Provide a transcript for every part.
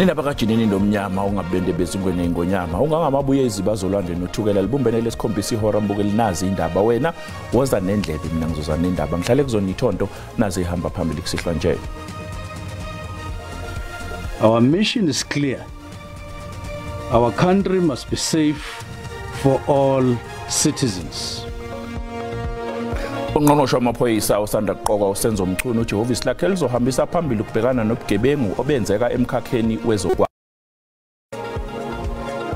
Nina bakajinini nomnyama ungabende bezingwene ingonyama ungangamabuye izibazolwandle nothukela libumbene lesikhombisa ihora mbukeli nazi indaba wena woza nendlebe mina ngizoza nendaba ngihlale kuzona ithonto nazi ihamba phambili kusihlwa nje. Our mission is clear. Our country must be safe for all citizens. Ungqongqoshe wamaphoyisa osanda kuqokwa uSenzo Mchunu uthi ihhovisi lakhe lizohambisa phambili ukubhekana nobugebengu obenzeka emkhakheni wezokwakha.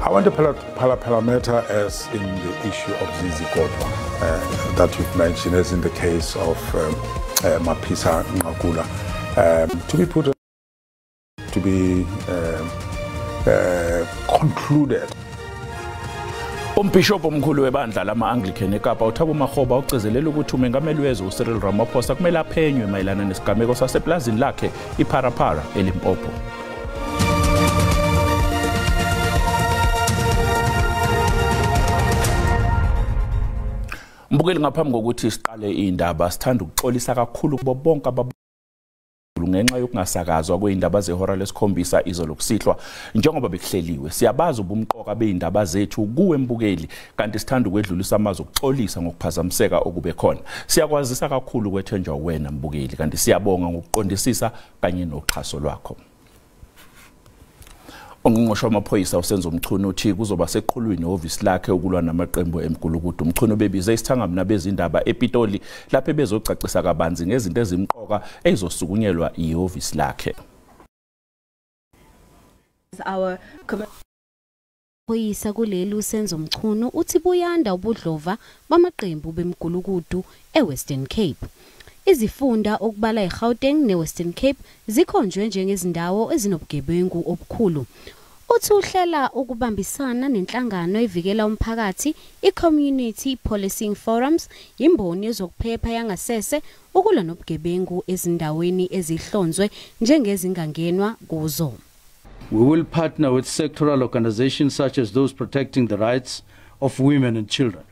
I want to Phala matter as in the issue of Zizi Kodwa that you've mentioned, as in the case of Mapisa Nqakula, to be put to be concluded. Umbishop omkhulu webandla lama-Anglican eKapa uThabo Makgoba ugcizelela ukuthi umengameli wezwe uCyril Ramaphosa kumele aphenywe mayelana nesigameko saseplazini lakhe iPharapara eLimpopo. Mbukeli, ngaphambi kokuthi siqale indaba sithanda ukuxolisa kakhulu kubo bonke ngenxa yokungasakazwa kweindaba zehora lesikhombisa izolo kusihlwa njengoba bekuhleliwe. Siyabazi ubumqoka beindaba zethu kuwe mbukeli, kanti sithanda ukwedlulisa amazwi okuxolisa ngokuphazamiseka okube khona. Siyakwazisa kakhulu kwethenjwa wena mbukeli, kanti siyabonga ngokuqondisisa kanye noxhaso lwakho. Ungqongqoshe wamaphoyisa uSenzo Mchunu uthi kuzoba seqhulwini ehhovisi lakhe ukulwa namaqembu emgulukudu. Mchunu bebize isithangami nabezindaba ePitoli lapho bezocacisa kabanzi ngezinto ezimqoka ezizosukunyelwa ihhovisi lakhe. Phoyisa kuleli uSenzo Mchunu uthi buyanda ubudlova bamaqembu bemgulukudu eWestern Cape. Izifunda okubala iGauteng neWestern Cape zikhonjwe njengezindawo ezinobugebengu obukhulu. Uthi uhlela ukubambisana nenhlangano evikela umphakathi iCommunity Policing Forums, imboni yezokuphepha yangasese ukulwa nobugebengu ezindaweni ezihlonzwe njengezingangenwa kuzo. We will partner with sectoral organizations such as those protecting the rights of women and children,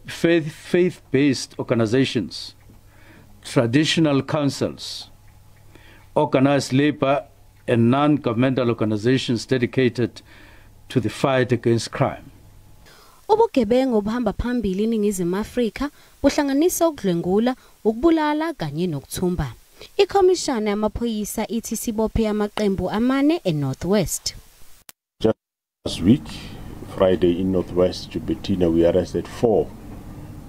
faith-based organizations, traditional councils, organized labor and non-governmental organizations dedicated to the fight against crime. Ubugebengu obuhamba phambili eNingizimu Afrika buhlanganisa ukudlwengula, ukubulala kanye nokuthumba. Ikhomishana yamaphoyisa ithi sibophe amaqembu amane eNorth West. Just last week, Friday in Northwest Joubertina, we arrested 4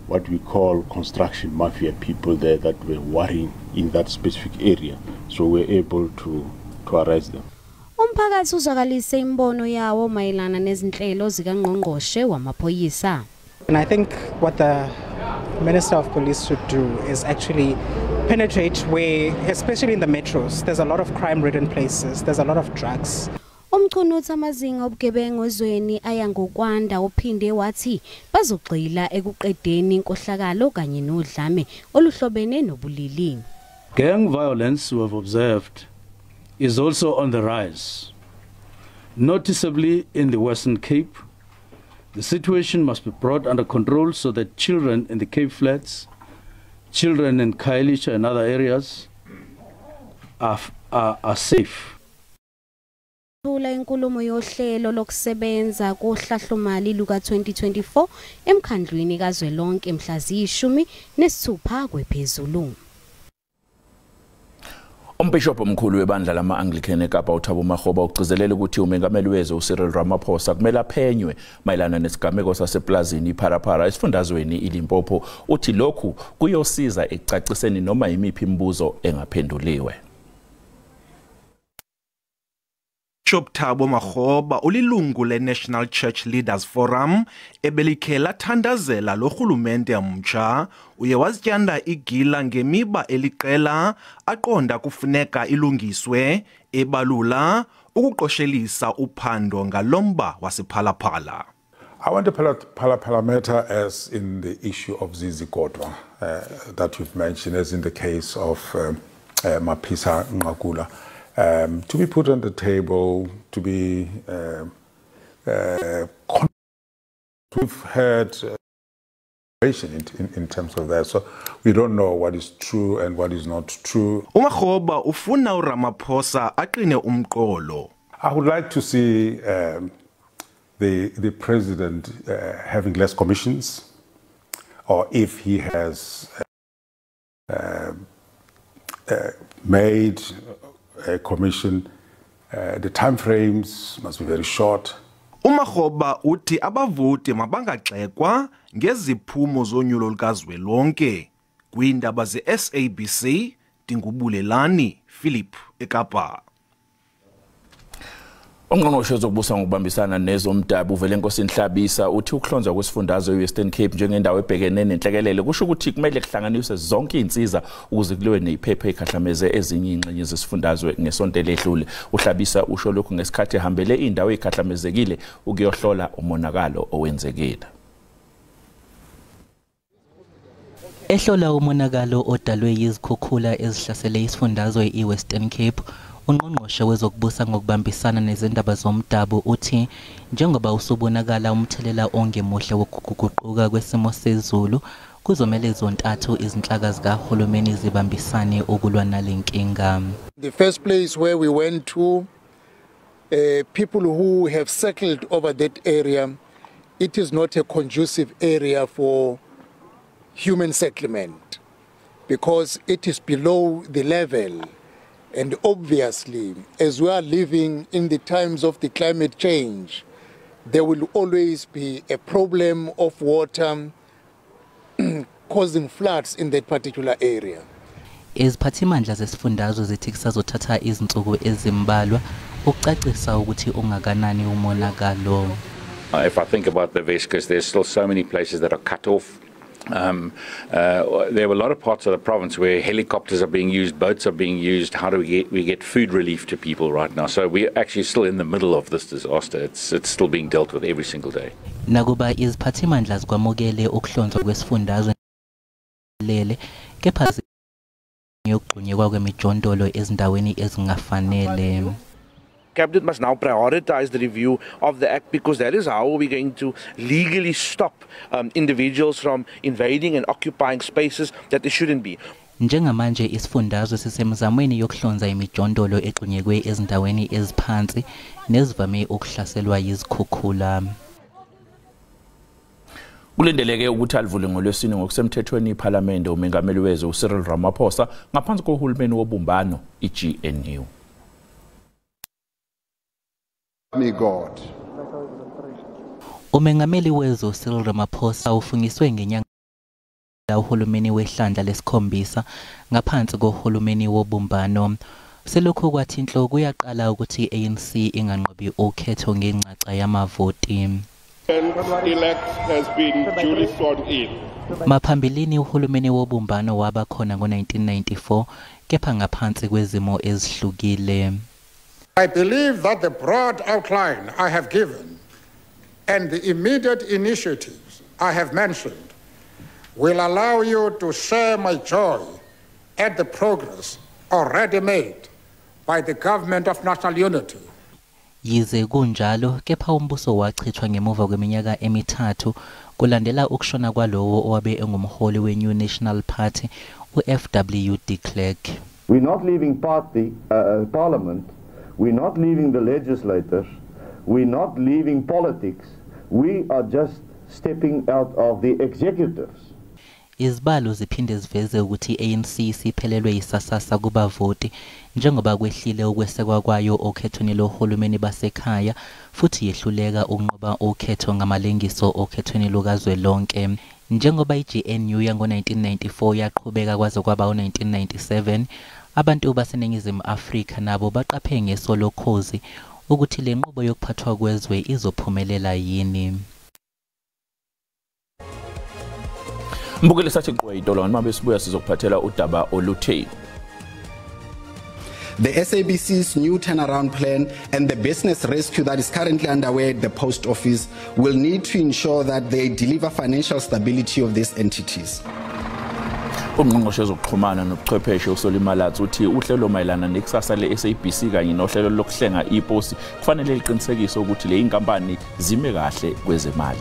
what we call construction mafia people there that were worrying in that specific area. So we were able to arrest them. Umphakathi uzwakalise imbono yawo mayelana nezinhlelo zikangqongqoshe wamaphoyisa. And I think what the Minister of Police should do is actually penetrate where, especially in the metros, there's a lot of crime-ridden places, there's a lot of drugs. Umchunu uthi amazinga obugebengu ezweni aya ngokwanda, uphinde wathi bazogxila ekuqedeni inkohlakalo kanye nodlame oluhlobene nobulili. Gang violence, we have observed, is also on the rise, noticeably in the Western Cape. The situation must be brought under control so that children in the Cape Flats, children in Khayelitsha and other areas are safe. Thula inkulumo yohlelo lokusebenza kohlahlomali luka 2024 emkhandlwini kazwelonke mhla ziyi-16 kwephezulu. Umbishop omkhulu webandla lama-Anglican eKapa uThabo Makgoba ugcizelela ukuthi umengameli wezwe uCyril Ramaphosa kumele aphenywe mayelana nesigameko saseplazini iPharapara esifundazweni iLimpopo. Uthi lokhu kuyosiza ekucaciseni noma yimiphi imibuzo engaphenduliwe. Bishop Thabo Makgoba ulilungu le-National Church Leaders Forum ebelikhe lathandazela lo rhulumente mtsha. Uye wazityanda igila ngemiba eliqela aqonda kufuneka ilungiswe, ebalula ukuqoshelisa uphando ngalomba wasePhalaphala. I want to Phala matter as in the issue of Zizi Kodwa that you've mentioned, as in the case of Mapisa Nqakula, to be put on the table, to be we've heard In terms of that. So we don't know what is true and what is not true. UMakgoba ufuna uRamaphosa aqine umqolo. I would like to see the president having less commissions, or if he has made a commission, the time frames must be very short. UMakgoba uthi abavoti mabangagxekwa ngeziphumo zonyulo lukazwelonke. Kwiindaba ze-SABC ndinguBulelani Philip eKapa. Ungqongqoshe wezokubusa ngokubambisana nezomdabu uVelenkosini Hlabisa uthi ukuhlonzwa kwesifundazwe eWestern Cape njengendawo ebhekene nenhlekelele kusho ukuthi kumele kuhlanganiswe zonke izinsiza ukuze kuliwe neziphepho ezikhahlameze ezinye izingxenye zesifundazwe ngesonto eledlule. UHlabisa usho lokhu ngesikhathi ehambele indawo ezikhahlamezekile ukuyohlola umonakalo owenzekile. Ehlola umonakalo odalwe yizikhukhula ezihlasele isifundazwe iWestern Cape, ungqongqoshe wezokubusa ngokubambisana nezindaba zomdabu uthi njengoba usubonakala umthelela ongemuhle wokuguquka kwesimo sezulu, kuzomele zontathu izinhlaka zikahulumeni zibambisane ukulwa nale nkinga. The first place where we went to, people who have settled over that area, it is not a conducive area for human settlement because it is below the level. And obviously, as we are living in the times of the climate change, there will always be a problem of water causing floods in that particular area. Iziphathimandla zesifundazwe zithi kusazothatha izinsuku ezimbalwa ukucacisa ukuthi ungakanani umonakalo. If I think about the Weskus, there's still so many places that are cut off. There were a lot of parts of the province where helicopters are being used, boats are being used. How do we get food relief to people right now? So we're actually still in the middle of this disaster. It's still being dealt with every single day. Nakuba iziphathimandla zikwamukele ukuhlonzwa kwesifundazwe lele, kepha yokugxunyekwa kwemijondolo ezindaweni ezingafanele. Cabinet must now prioritize the review of the Act, because that is how we're going to legally stop individuals from invading and occupying spaces that they shouldn't be. Njengamanje isifundazwe sisemzamweni yokuhlonza imijondolo egxunyekwe ezindaweni eziphansi nezivame ukuhlaselwa yizikhukhula. Kulindeleke ukuthi alivule ngolwesine ngokusemthethweni iPhalamende umengameli wezwe uCyril Ramaphosa ngaphansi kohulumeni wobumbano iGNU. Me God. Umengameli wezwe Cyril Ramaphosa ufungiswe ngenyanga uhulumeni wehlandla lesikhombisa ngaphansi kohulumeni wobumbano. Selokhu kwathi inhloko kuyaqala ukuthi ANC inganqobi ukhetho ngengcaca yamavoti. Maphambilini uhulumeni wobumbano waba khona ngo-1994 kepha ngaphansi kwezimo ezihlukile. I believe that the broad outline I have given and the immediate initiatives I have mentioned will allow you to share my joy at the progress already made by the Government of National Unity. Yize kunjalo, kepha umbuso wachithwa ngemuva kweminyaka emithathu kulandela ukushona kwalowo owabe engumholi we-New National Party, u-FW de Klerk. We're not leaving parliament. We're not leaving the legislators, we're not leaving politics, we are just stepping out of the executives. Izibalo ziphinde ziveze ukuthi ANC siphelelwe isasasa kubavoti njengoba kwehlile ukwesekwa kwayo okhethweni lohulumeni basekhaya futhi yehluleka ukunqoba ukhetho ngamalengiso okhethweni lukazwelonke. Njengoba iGNU yango-1994 yaqhubeka kwaze kwaba u-1997, abantu baseNingizimu Afrika nabo baqaphe ngeso lokhozi ukuthi le nqubo yokuphathwa kwezwe izophumelela yini. Mbukeli sathi qwe itolo noma besibuya sizokuphathela udaba oluthe. The SABC's new turnaround plan and the business rescue that is currently underway at the post office will need to ensure that they deliver financial stability of these entities. Ungqongqoshe wezokuxhumana nobuchwepheshe uSolly Malatsi uthi uhlelo mayelana nekusasa le-SABC kanye nohlelo lokuhlenga iposi kufanele liqinisekise ukuthi le inkampani zime kahle kwezemali.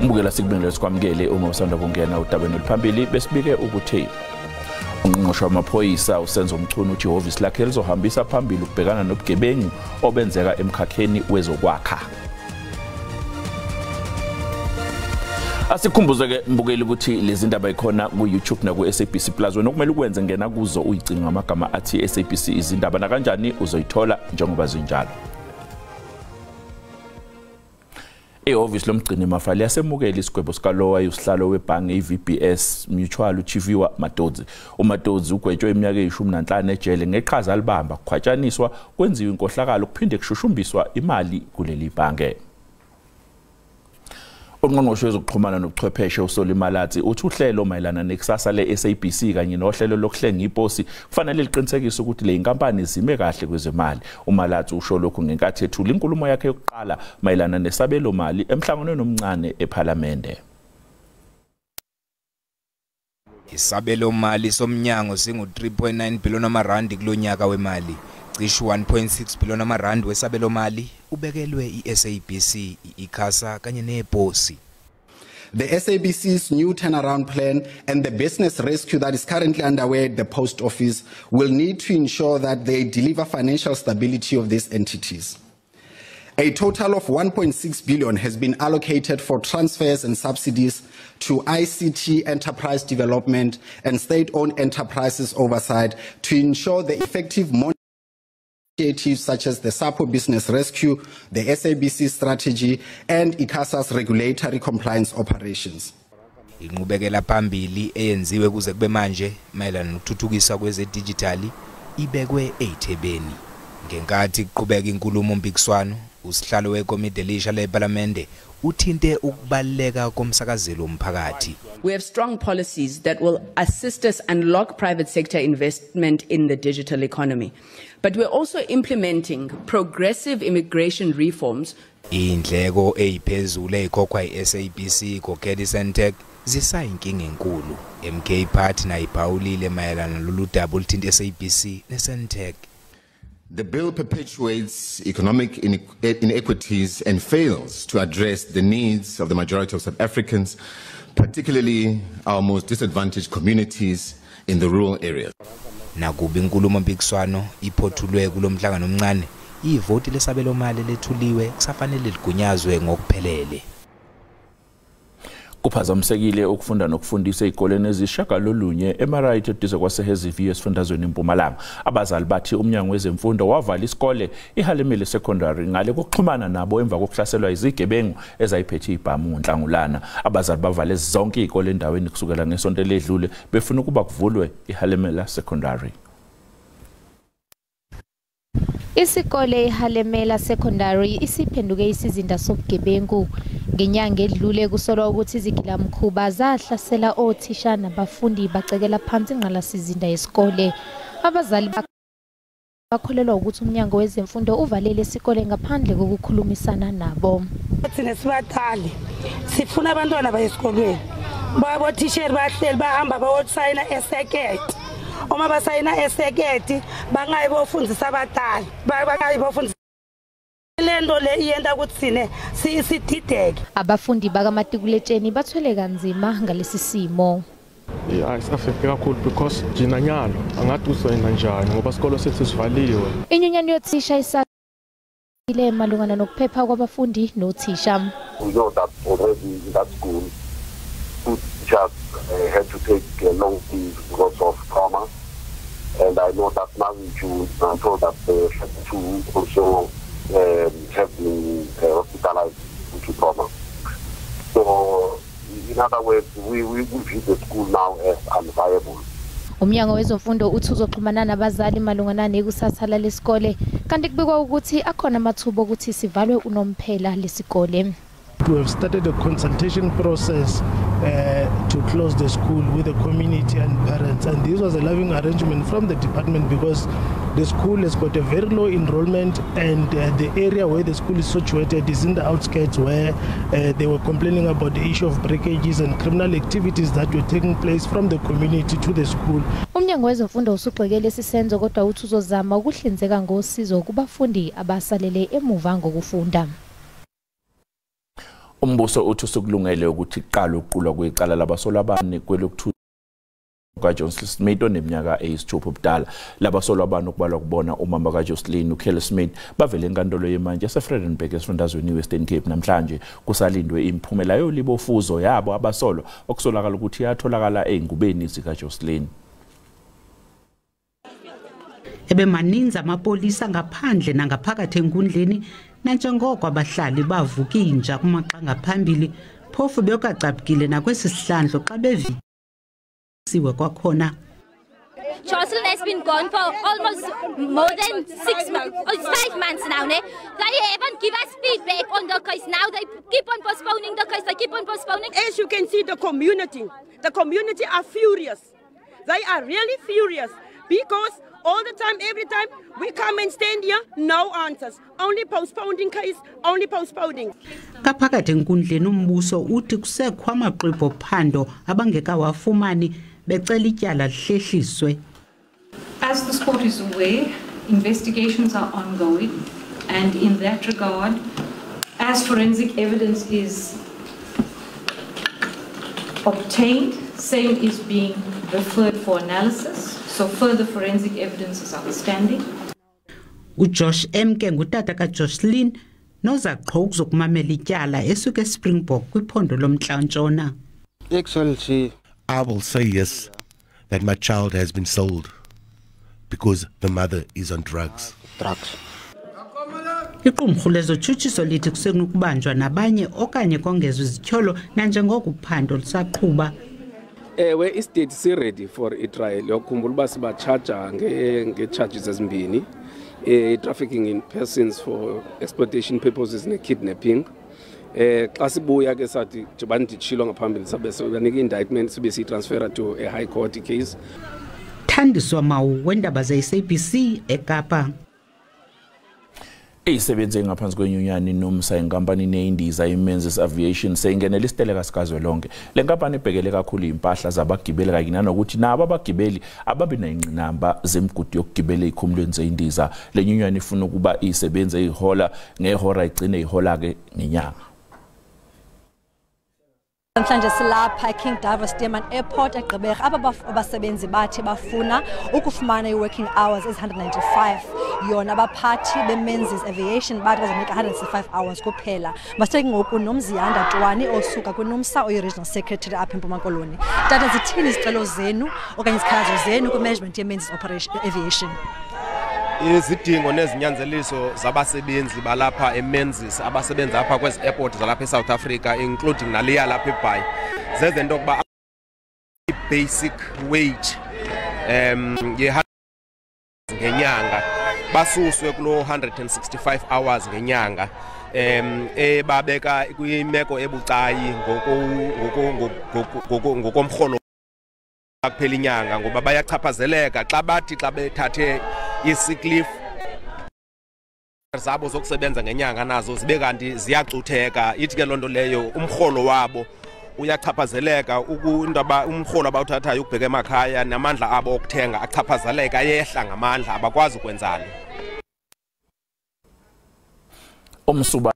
Mbukela sikubingelele sikwamukele uma usanda kungena udabeni oluphambili besibike ukuthi ungqongqoshe wamaphoyisa uSenzo Mchunu uthi ihhovisi lakhe lizohambisa phambili ukubhekana nobugebengu obenzeka emkhakheni wezokwakha. Asikhumbuze ke mbukeli ukuthi lezi ndaba ikhona ku YouTube na ku SABC Plus. Wena okumele ukwenze ngena kuzo uyicinga ngamagama athi SABC izindaba na kanjani uzoyithola njengoba zinjalo. Ihhovisi lomgcini mafa liyasemukela isigwebo sikalowa usihlalo webhange iVBS Mutual uChiviwa Matodzi. uMatodzi ugwetshwe iminyaka eyi-15 ejele ngeqhaza alibamba kukhwatshaniswa kwenziwa inkohlakalo kuphinde kushushumbiswa imali kuleli bhange. Ungqongqoshe wezokuxhumana nobuchwepheshe uSolly Malatsi uthi uhlelo mayelana nekusasa le-SABC kanye nohlelo lokuhlenga iposi kufanele liqinisekise ukuthi le inkampani zime kahle kwezemali. uMalatsi usho lokhu ngenkathi ethula inkulumo yakhe yokuqala mayelana nesabelo mali emhlanganweni omncane ePhalamende. Isabelo mali somnyango singu 3.9 billion amarandi kulonyaka wemali. Cishe 1.6 billion amarandi wesabelo mali ubekelwe iSABC, iICASA kanye nePosi. The SABC's new turnaround plan and the business rescue that is currently underway at the post office will need to ensure that they deliver financial stability of these entities. A total of 1.6 billion has been allocated for transfers and subsidies to ICT enterprise development and state-owned enterprises oversight to ensure the effective monitoring initiatives such as the SAPO Business Rescue, the SABC strategy, and ICASA's regulatory compliance operations. Inqubekela phambili eyenziwe kuze kube manje mayelana nokuthuthukiswa kweze-digitali ibekwe eyithebeni. Ngenkathi kuqhubeka inkulumo mpikiswano, usihlalo wekomidi elisha lePhalamende uthinte ukubaluleka komsakazelo womphakathi. We have strong policies that will assist us unlock private sector investment in the digital economy. But we're also implementing progressive immigration reforms. Indleko eziphezulu ezikhokhwa iSABC ikhokhela iSentech zisayinkinga enkulu. MK Party nayiphawulile mayelana nalolu daba oluthinta SABC neSentech. The bill perpetuates economic inequities and fails to address the needs of the majority of South Africans, particularly our most disadvantaged communities in the rural areas. Nakuba inkulumo mpikiswano iphothulwe kulomhlangano omncane, ivoti lesabelo mali lethuliwe kusafanele ligunyazwe ngokuphelele. Kuphazamisekile ukufunda nokufundisa ezikoleni ezishagalolunye eMarite eduze kwaseHazyview esifundazweni eMpumalanga. Abazali bathi umnyango wezemfundo wavala isikole iHalemele Secondary ngale kokuxhumana nabo emva kokuhlaselwa izigebengu ezayiphethe ibhamu nhlangulana. Abazali bavale zonke izikole endaweni kusukela ngesonto eledlule befuna ukuba kuvulwe iHalemela Secondary. Isikole iHalemela Secondary isiphenduke isizinda sobugebengu. Ngenyanga edlule kusolwa ukuthi izigilamkhuba zahlasela othisha nabafundi bacekela phansi ingqalasizinda yesikole. Abazali bakholelwa ukuthi umnyango wezemfundo uvalele isikole ngaphandle kokukhulumisana nabo. Thina sibatali sifuna abantwana baye esikolweni. Babothisheri bahleli bahamba bayosayina eseketi. Uma basayina eseketi bangayi bofundisa abatali, bangayi bofundisa lento le iyenda ukuthi sine sidideke. Abafundi bakamatikuletsheni bathwele kanzima ngalesi simo. Yeah, is-affect kakhulu because jina nyalo angathi uzoyina njani ngoba isikolo sethu sivaliwe. Inyunyana yothisha isakile malungana nokuphepha kwabafundi nothisha. We know that already in that school two teachers had to take a long leave because of trauma, and I know that now in June I'm told that the two also have been hospitalized due to trauma. So in other words, we view the school now as unviable. Umnyango wezemfundo uthi uzoxhumana nabazali malungana nekusasa lesikole, kanti kubikwa ukuthi akhona amathuba okuthi sivalwe unomphela lesikole. We have started a consultation process to close the school with the community and parents, and this was a loving arrangement from the department because the school has got a very low enrollment, and the area where the school is situated is in the outskirts where they were complaining about the issue of breakages and criminal activities that were taking place from the community to the school. Umnyango wezemfundo usugxeke lesi senzo kodwa uthi uzozama ukuhlinzeka ngosizo kubafundi abasalele emuva ngokufunda. Umbuso uthi usukulungele ukuthi iqale ukuqulwa kwecala labasolwa abane kwelokuthu kaJocelyn Smith oneminyaka eyisithupha ubudala. Labasolwa abane okubalwa kubona umama kaJocelyn uKelly Smith bavele enkantolo yemantshi yaseFredenburg esifundazweni iWestern Cape namhlanje. Kusalindwe imiphumela yolibofuzo yabo abasolwa okusolakala ukuthi yatholakala ey'ngubeni zikaJocelyn. Ebemaninzi amapolisa ngaphandle nangaphakathi enkundleni nanjengoko abahlali bavuka inja kumaxa ngaphambili phofu beyokacaphukile nakwesi sihlandlo xa bevisiwe kwakhona. Jocelyn has been gone for almost more than 6 months, 5 months now, ne? They haven't given us feedback on the case. Now they keep on postponing the case, they keep on postponing. As you can see, the community are furious. They are really furious because all the time, every time we come and stand here, no answers. Only postponing case, only postponing. Ngaphakathi enkundleni umbuso uthi kusekho amaxwebhu ophando abangekawafumani becela ityala lihlehliswe. As this court is aware, investigations are ongoing, and in that regard, as forensic evidence is obtained, same is being referred for analysis, so further forensic evidence is outstanding. uJosh Emke ngutata kaJocelyn noza qho ukuzokumamela ityala esuka eSpringbok kwiphondo lomNtla-Ntshona. I will say yes, that my child has been sold because the mother is on drugs. Iqumrhu lezotshutshiso lithi kusenokubanjwa nabanye okanye kongezwe izityholo nanjengoko uphando lusaqhuba. Ewe, istate si-ready for i-trial. Yokhumbula uba sibatshaja nge-charges ezimbini, i-trafficking in persons for exploitation purposes ne-kidnapping. Xa sibuya ke sathi njengoba nditshilo ngaphambili sabe sibanika i-indictment sibe siyitransfera to a high court case. Thandiswa Mawu wendaba ze-SABC eKapa. Isebenze ngaphansi kwenyunyani NUMSA inkampani neyindiza iMenzies Aviation seyingenele isiteleka sikazwelonke. Le nkampani ibhekele kakhulu impahla zabagibeli kanye nanokuthi nabo abagibeli ababe nayingqinamba zemigudu yokugibela ezikhumulweni zeyindiza. Le nyunyani ifuna ukuba isebenze ihola ngehora igcine ihola ke ngenyanga. Namhlanje silapha eKing David Stuurman Airport eGqeberha. Aba abasebenzi bathi bafuna ukufumana i-working hours ezi-195. Yona abaphathi beMenzies Aviation bathi bazonika 165 hours kuphela. Masithethe ngoku noMziyanda Twani osuka kwiNUMSA oyi-Regional Secretary apha eMpuma Koloni. Tata, zithini izicelo zenu okanye izikhalazo zenu kwi-management yeMenzies Aviation? Izidingo nezinyanzeliso zabasebenzi balapha eMenzies abasebenza apha kwezi airport zalapha eSouth Africa including naliya lapha eBhayi zezento kuba basic wage ngenyanga basuswe kulo 165 hours ngenyanga ebabeka kwimeko ebucayi ngokomrholo kuphela inyanga ngoba bayachaphazeleka xa bathi xa bethathe i-sick leave zabo zokusebenza ngenyanga nazo zibe kanti ziyacutheka. Ithi ke loo nto leyo umrholo wabo uyachaphazeleka, umrholo abawuthathayo ukubheka emakhaya namandla abo okuthenga achaphazeleka, ayehla ngamandla, abakwazi ukwenzani. Umsuba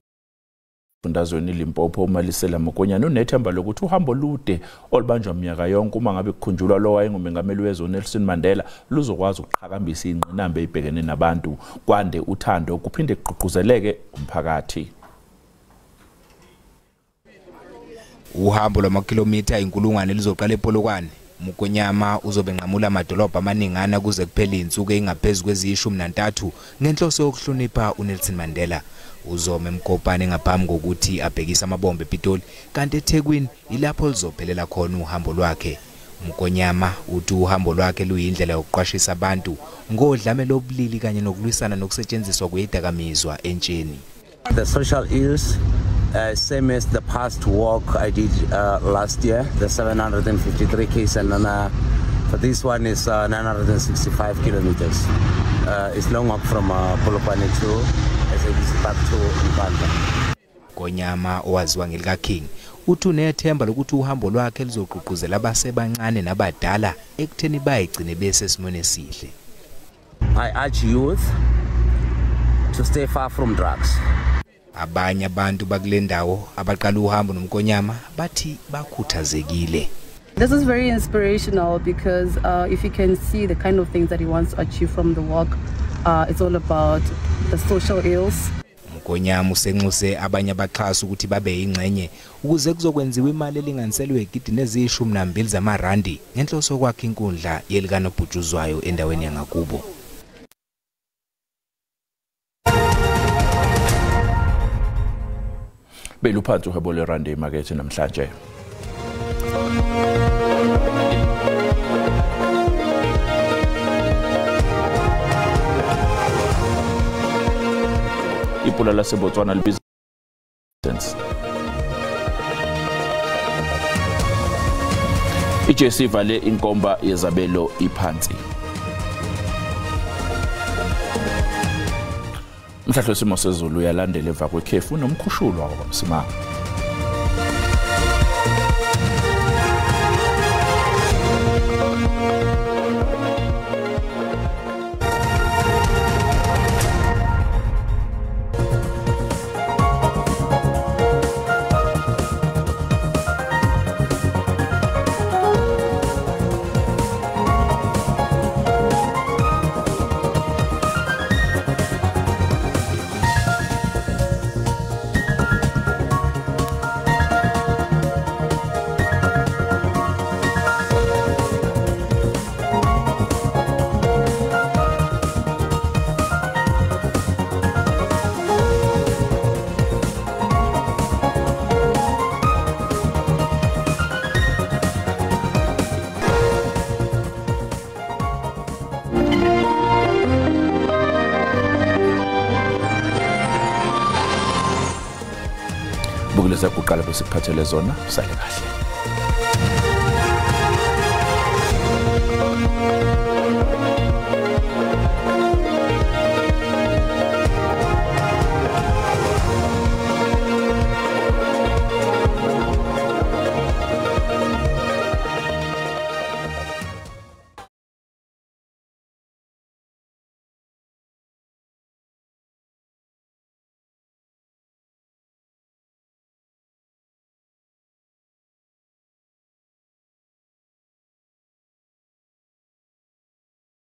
esifundazweni iLimpopo uMalisela Mokonyane unethemba lokuthi uhambo lude olubanjwa minyaka yonke uma ngabe kukhunjulwa lo wayengumengameli wezwe Nelson Mandela luzokwazi ukuqhakambisa ingqinamba ebhekene nabantu, kwande uthando kuphinde kugqugquzeleke umphakathi. Uhambo lwamakhilomitha inkulungwane lizoqala ePolokwane. Mokonyama uzobe nqamula amadolobha amaningana kuze kuphele insuku engaphezu kweziyishumi-nantathu ngenhloso yokuhlonipha uNelson Mandela. Uzome eMkopane ngaphambi kokuthi abhekise amabombe ePitoli, kanti eThekwini ilapho lizophelela khona uhambo lwakhe. Mokonyama uthi uhambo lwakhe luyindlela yokuqwashisa abantu ngodlame lobulili kanye nokulwisana nokusetshenziswa kwezidakamizwa entsheni. The social ills, same as the past walk I did last year, the 753 Ks, and then for this one is 965 kilometers. It's long walk from Polokwane to SABC back to Nkandla. Mokonyama owaziwa ngelika King uthi unethemba lokuthi uhambo lwakhe luzogqugquzela abasebancane nabadala ekutheni bayigcine besesimweni esihle. I urge youth to stay far from drugs. Abanye abantu bakule ndawo abaqala uhambo noMkonyama bathi bakhuthazekile. This is very inspirational because if you can see the kind of things that he wants to achieve from the walk, it's all about the social ills. Mkonyama usenxuse abanye abaxhasi ukuthi babe ingxenye ukuze kuzokwenziwa imali elinganiselwe igidi eziyi-12 zamarandi ngenhloso yokwakha inkundla yelikanobhutshuzwayo endaweni yangakubo. Beluphansi uhwebo lwerandi emakethe namhlanje. Ipula laseBotswana libiza i-JSE ivale inkomba yezabelo iphansi. Umhlahlo wesimo sezulu uyalandela emva kwekhefu nomkhushulwa wakwaMsimanga. Bukuleza kuqala besikuphathele zona, sale kahle.